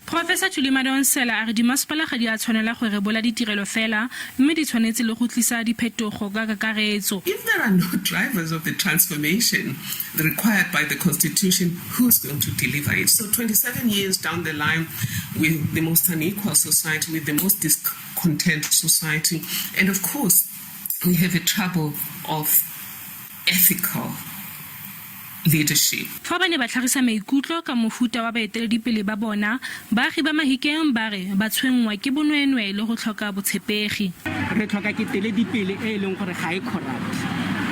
Professor Thuli Madonsela a re dimasepala ga di a tshwanela go rebola ditirelo fela mme di tshwanetse le go tlisa diphetogo ka kakaretso. If there are no drivers of the transformation required by the constitution, who's going to deliver it? So 27 years down the line, with the most unequal society, with the most discontent society, and of course, we have a trouble of ethical leadership. Fa ba ne ba tlhagisa maikutlo ka mofuta wa baeteledipele ba bona, baagi ba Mahikeng ba re ba tshwenngwa ke bonweenwee le go tlhoka botshepegi. Re tlhoka keteledipele e e leng gore ga e corrupt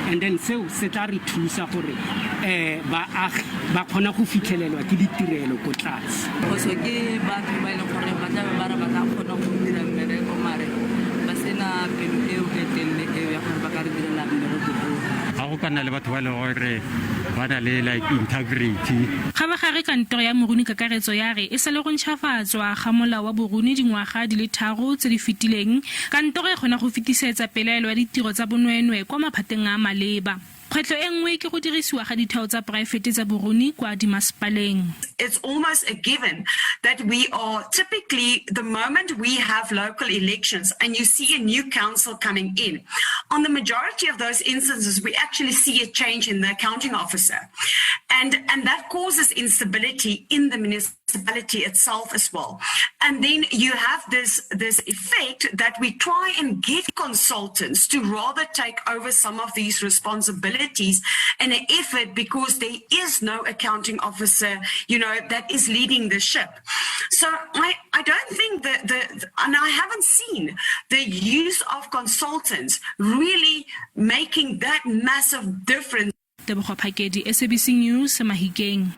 and then seo se tla re thusa gore um baagi ba kgone go fitlhelelwa ke ditirelo ko tlase. Phoso ke batho ba e leng gore ba tlabe ba re ba tla kgona go dira mmereko mare ba sena pelo eo e telele eo ya gore ba ka re direla mmereko oo. Ga go ka nna le batho ba e leng gore ba na le like integrity. Kgabagare kantoro ya Moruni Kakaretso ya re e sale go ntšhafatswa ga molao wa boruni dingwaga di le tharo tse di fetileng, kantoro e kgona go fetisetsa pelaelo ya ditiro tsa bonweenwee kwa maphateng a a maleba. Kgwetlho e nngwe ke go dirisiwa ga ditheo tsa poraefete tsa boruni kwa dimasepaleng. It's almost a given that we are typically, the moment we have local elections and you see a new council coming in, on the majority of those instances, we actually see a change in the accounting officer. And that causes instability in the municipality itself as well. And then you have this effect that we try and get consultants to rather take over some of these responsibilities in an effort because there is no accounting officer that is leading the ship. So I don't think that the, and I haven't seen the use of consultants really making that massive difference. Tebogo Phakedi, SABC News, Mahikeng.